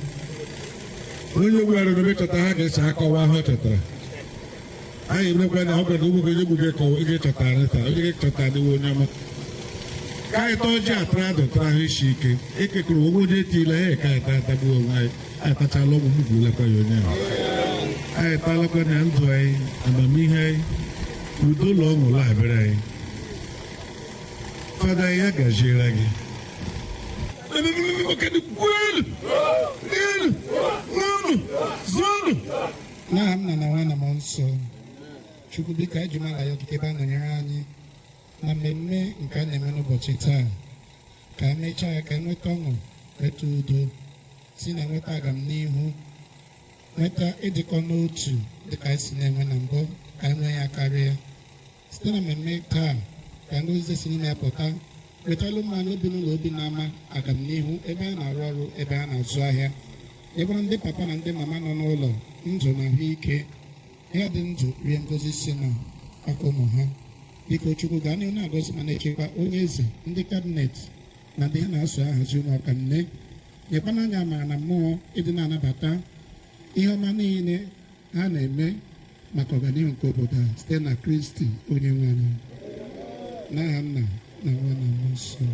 onye gwara ebe chọta ha ga-esi akọwa ahụ ọ chọtara anyị emekwa na ọ gwara ugwu onye gbu gị kọwa ịchọta anyị taa onye ga-echọta adịwo onye ọma ka anyị tọọ ji atara adụ tara ahụ isi ike ekekọrọ onwe onye etila ya ka anyị taa atagbuo onwe anyị. Anyị tachala ọgwụ mgbugbulekwa ya onye ahụ. Anyị talakwa na ndụ anyị, amamihe anyị, udo ụlọ ọṅụ labịara anyị. Fada ya gaziere gị. N'aha nna na nwa na mmụọ nsọ. Chukwu, biko ejumala ya okike ebe a nọnyere anyị na mmemme nke a na-eme n'ụbọchị taa ka emechaa ya ka enweta ọṅụ, nweta udo, si na nweta agamnihu, nweta ịdịkọ n'otu dịka anyị si na-enwe na mbụ, ka anyị nwee ya karịa site na mmemme taa, ka ngozi si n'ime ya pụta wetala ụmụ anyị obi n'ụlọ, obi n'ama, agamnihu ebe a na-arụ ọrụ, ebe a na-azụ ahịa, ebe ndị papa na ndị mama nọ n'ụlọ, ndụ na ahụike ya dị ndụ rie ngozi si na aka ụmụ ha. Biko Chukwu, gaa n'ihu na-agọzi ma na-echekwa onye eze, ndị cabinet na ndị ha na-asụ ahazi ụmụaka nne. Nyekwana anya amara na mmụọ ịdị na-anabata ihe ọma niile ha na-eme maka ọganihu nke obodo a site na Kristi onye nwe anyị. N'aha nna na nwa na mmụọ nsọ.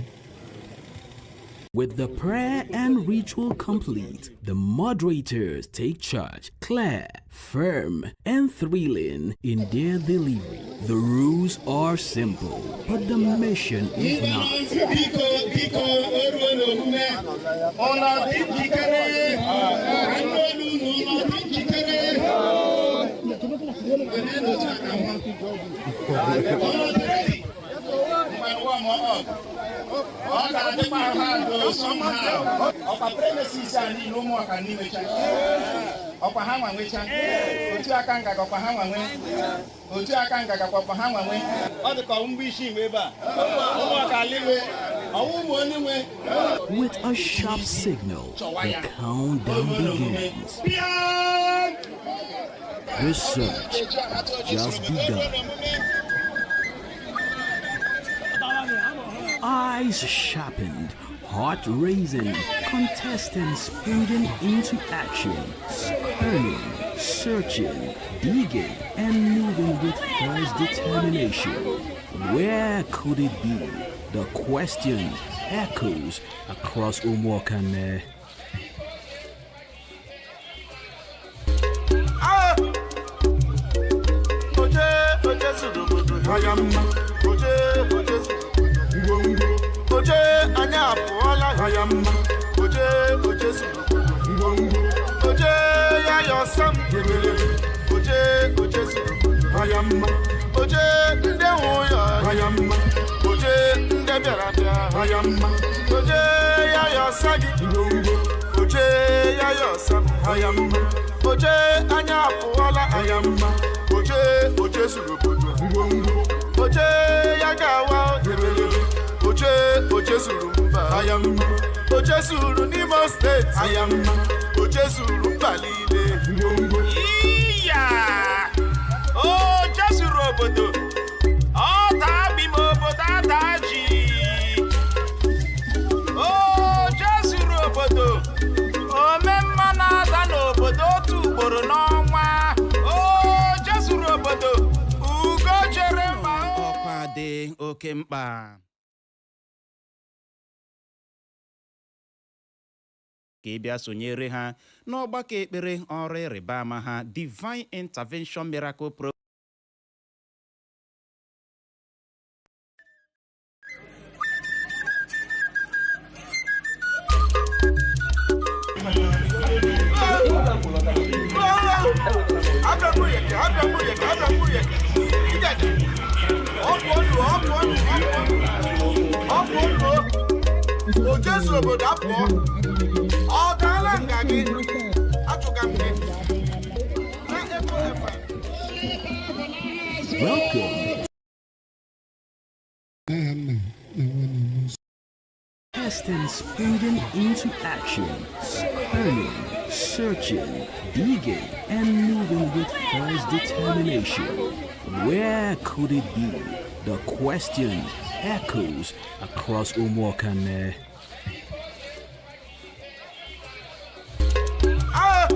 With the prayer and ritual complete, the moderators take charge, clear, firm, and thrilling in their delivery. The rules are simple, but the mission is not. Biko, biko, o ruo n'omume. Ọ na-adị njikere ka ndị olu unu ọ dị njikere? Onye nọchi aka nwa. Ọ dị ready? Ngwa, warm up. Ọ ga-adịkwa hard somehow. Ọkwa premises a niile ụmụọka n'imecha ọkwa ha nwa nwecha otu aka ngaga ọkwa ha nwa nwe otu aka ngaga ọkwa ha nwa nwe. Ọ dị ka mgbe isi nwe ebe a ụmụọka liwe ọwụ ụmụ onye nwe. With a sharp signal, the countdown begins. The search has just begun. Eyes sharpened, heart raising, contestants springing into action, spurning, searching, digging, and moving with fierce determination. Where could it be? The question echoes across Omokane. Ah! Oje oje zuru obodo ya mma. Oje oje zuru ngwongwo. Oje anyị apụọla ya mma. Oje oje zuru obodo ngwongwo. Oje Oje ndị nwe ụyọ, oje ndị bịara bịa, oje ya ya ọsa gị, oje ya ya ọsa m, oje anya apụọla, oje oje zuru obodo, oje ya ga-awa, oje oje zuru mba, oje zuru n'Imo Steeti, oje zuru mba niile. Iya! O jezuru obodo! Ọ taa bi m obodo ata ji! O jezuru obodo! Omemma na-ada n'obodo otu ugboro n'ọnwa! O jezuru obodo! Ugo jere mba! Ọkwa dị oke mkpa ka ị bịa sonyere ha n'ọgbakọ ekpere ọrụ ịrịba ama ha, Divine Intervention Miracle Pro. Oje zuru obodo apụọ, ọ daala nga gị achụga m gị na Eko FM. Welcome N'aha Nna na Nwa na Mmụọ Nsọ. Testing springing into action, spurning, searching, digging, and moving with fierce determination. Where could it be? The question echoes across Umuokane. Ah!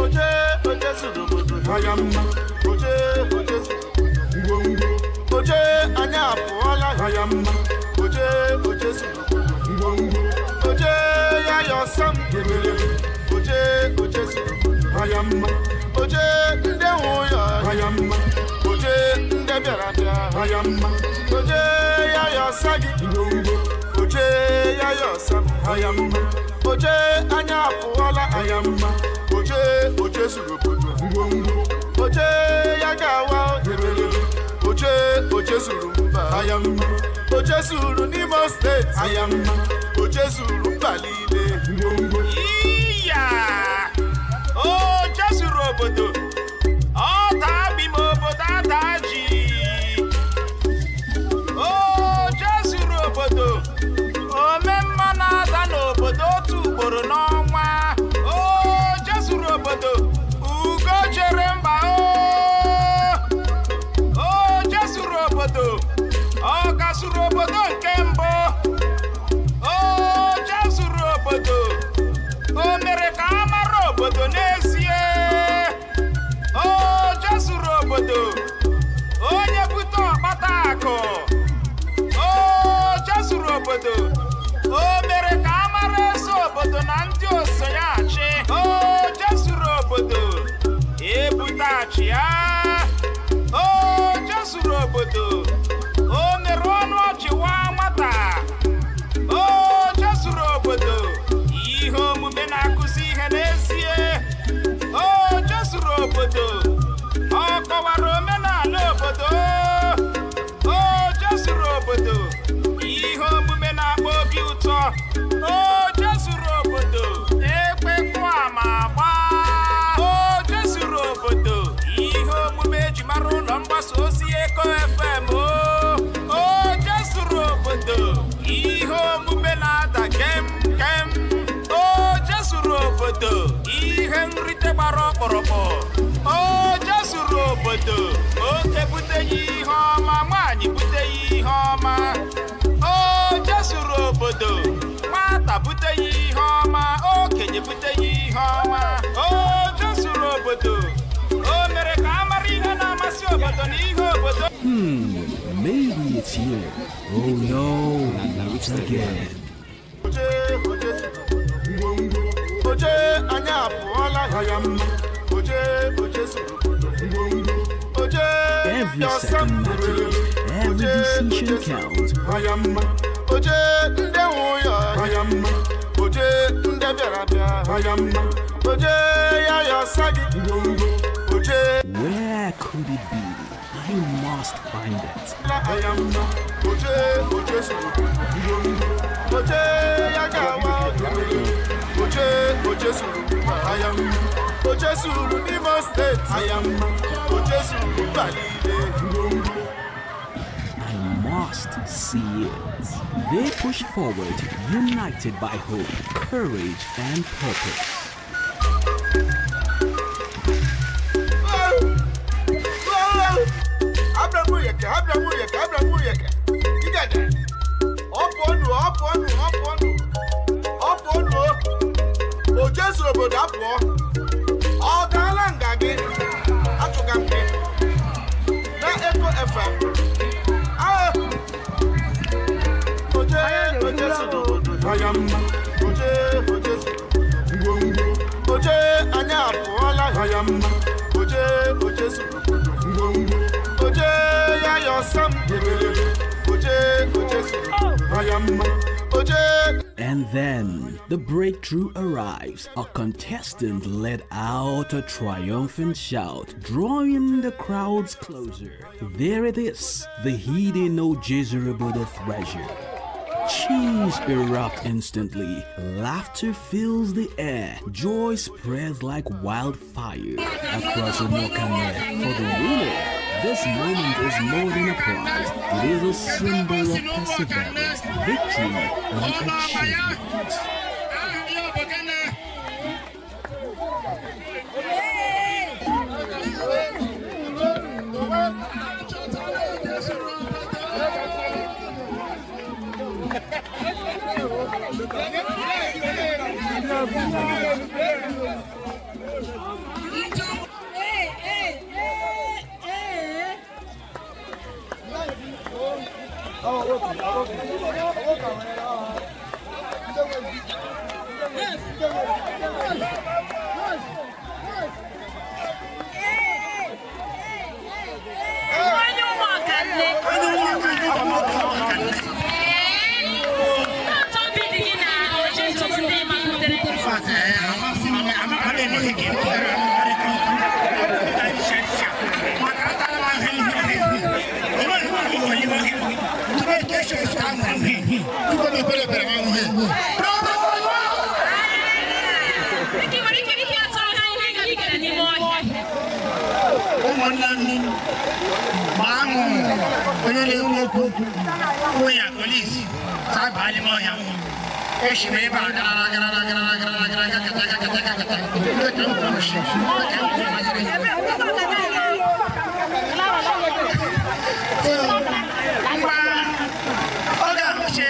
Oje oje zuru obodo, oje oje zuru obodo, oje anya apụọla, oje oje zuru obodo, oje ya ya ọsa m, oje oje zuru obodo, oje ndị nwe ụyọ, oje ndị bịara bịa, oje ya ya ọsa gị, oje ya ya ọsa m, oje anya apụọla, oje oje zuru obodo, oje ya ga-awa, oje oje zuru mba, oje zuru n'Imo Steeti, oje zuru mba niile. Iya! O jezuru obodo! Ọ taa bi m obodo ata ji! O jezuru obodo! Omemma na-ada n'obodo otu ugboro n'ọnwa! O jezuru obodo! Ugo jere mba o! O jezuru obodo! Ọ gazuru obodo nke mbụ! O jezuru obodo! O mere ka a mara obodo n'ezie! O jezuru obodo! Onye bute ọkpata akụ! O jezuru obodo! O mere ka a mara eze obodo na ndị osonyeachị! O jezuru obodo! Ebute achị ya! O jezuru obodo! O mere ọnụ ọchị waa nwata! O jezuru obodo! Ihe omume na-akụzi ihe n'ezie! O jezuru obodo! Ọ kọwara omenala obodo! O jezuru obodo! Ihe omume na-akpa obi ụtọ! O jezuru obodo! Ekpekwa ma agba! O jezuru obodo! Ihe omume eji mara ụlọ mgbasa ozi Eko FM. O jezuru obodo! Ihe omume na-ada kem kem! O jezuru obodo! Ihe nrite gbara ọkpụrụkpụ! O jezuru obodo! Oke bute ya ihe ọma, nwaanyị bute ya ihe ọma! O jezuru obodo! Nwata bute ya ihe ọma, okenye bute ya ihe ọma! O jezuru obodo! O mere ka a mara ihe na-amasị obodo na ihe obodo. Maybe it's here. Oh no, not again. Oje oje zuru obodo, oje anya apụọla, oje oje zuru obodo, oje Every ya ọsa second m, matters. Every decision counts. Oje ndị nwe ụyọ, oje ndị bịara bịa, oje ya ya ọsa gị, oje Where Where could it be? I must find it. Oje oje suru oje ya gawa oje oje suru aya oje suru n'Imo Steeti aya oje suru mba niile. I must see it. They push forward, united by hope, courage, and purpose. Abramuyeke, Abramuyeke, Abramuyeke. Igede. Ọpụọnụ, ọpụọnụ, ọpụọnụ. Ọpụọnụ. O Jesu obodo apụọ. Ọ gaala nga gị. Achụga m gị. Na Eko FM. Ah! Oje, oje suru obodo ya mma. Oje, oje suru ngwongwo. Oje, anyị apụọla ya mma. Oje, oje suru obodo ngwongwo. Oje ya yọsam. Oje, oje suru ya mma. Oje. And then the breakthrough arrives. A contestant let out a triumphant shout, drawing the crowds closer. There it is, the hidden Ojezurubodo treasure. Cheers erupt instantly. Laughter fills the air. Joy spreads like wildfire across Omokane. For the winner, this moment is more than a prize. It is a symbol of perseverance, victory, and achievement. Onye ụmụọkanne. Otu obi dị gị na oche ndị makutere. Ị nwere ike ike atụrụ ha ihe gabigara n'ime ọhịa. Ụmụnne m, ma aṅụ onye na-ekwu okwu kwuo ya polisi sabaa n'ime ọhịa. Esi m ebe a gara gara gara gara gara gakata gakata gakata dịka m kwuru si dịka m kwuru manyere. Ngwa oge ahụ si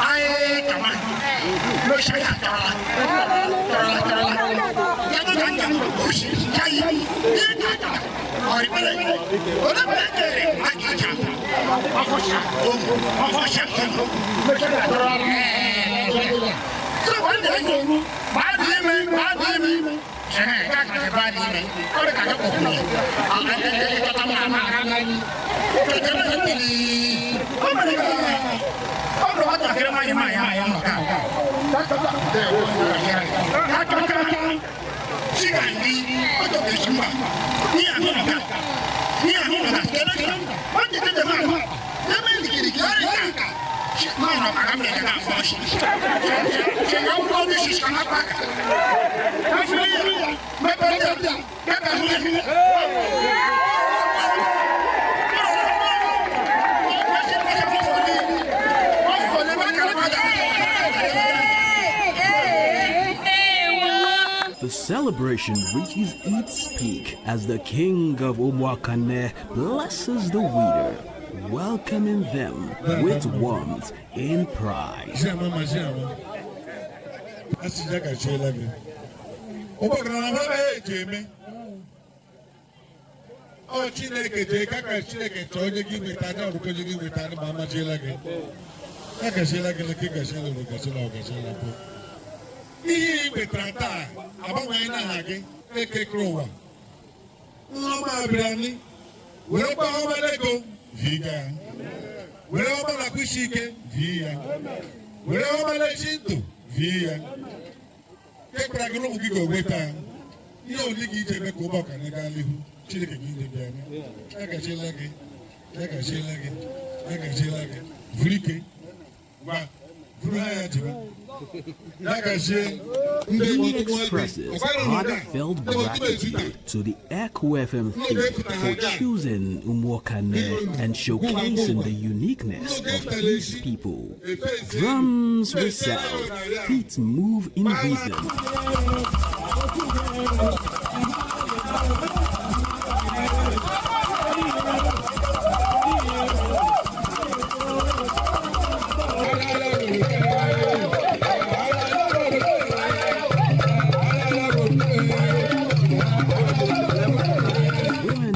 anyị kama lóṣà yà tọrọla tọrọla tọrọla yàtọ̀ ká ń jẹun oṣù jáyé ní kàkà ọ̀rìbẹ̀rẹ̀ olóbẹ̀rẹ̀ àkìjà ọfọ̀ṣà ohun ọfọ̀ṣà ohun sọ̀rọ̀ ní ẹ̀yìn bá di ime bá di ime ẹ̀hẹ́n káàkiri bá di ime ọ̀rẹ́ kàkẹ́ kò kú yẹ ẹ̀ẹ́dẹ́gbẹ̀ta máa máa ọ bụrụ nwatakịrị nwaanyị ma ya ya nọ ka The celebration reaches its peak as the king of Umuakane blesses the winner, welcoming them with warmth and pride. Ziama ma ziama. Asị ya gachiela gị. Ụbọchị na ahụ anaghị eji eme. Ọ Chineke jee ka ka Chineke chọọ onye gị nweta anya ọrụkọ onye gị nweta anya ma amachiela gị. Ya gachiela gị leke gachiela ụrụ gachiela ọ gachiela bụ. Ihe ị nwetara taa agbanweghị n'aha gị ekekere ụwa. Nrọma abịrịanị were gba ọbara ego viga ya. Were ọbara kwụsị ike vie ya. Were ọbara chi ndụ vie ya. Kekwara gị n'ụmụ gị ga-enweta ya. Ihe ole gị iji eme ka ụbọchị anyị gaa n'ihu. Chineke gị idebe anya. Ya gachiela gị, ya gachiela gị, ya gachiela gị. Vuru ike, gwa, vuru ha ya jebe. Ya gachie ndị He expresses heartfelt gratitude to the Echo FM team for choosing Umuokane and showcasing the uniqueness of his people. Drums resound, feet move in rhythm. Women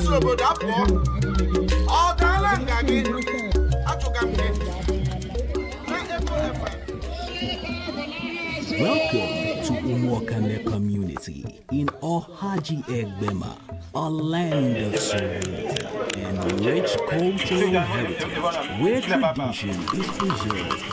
si obodo apụọ. Ọ daala nga gị, achụga m gị na Eko FM. Welcome to Umuokane community in Ohaji Egbema, a land of serenity and rich cultural heritage where tradition is preserved.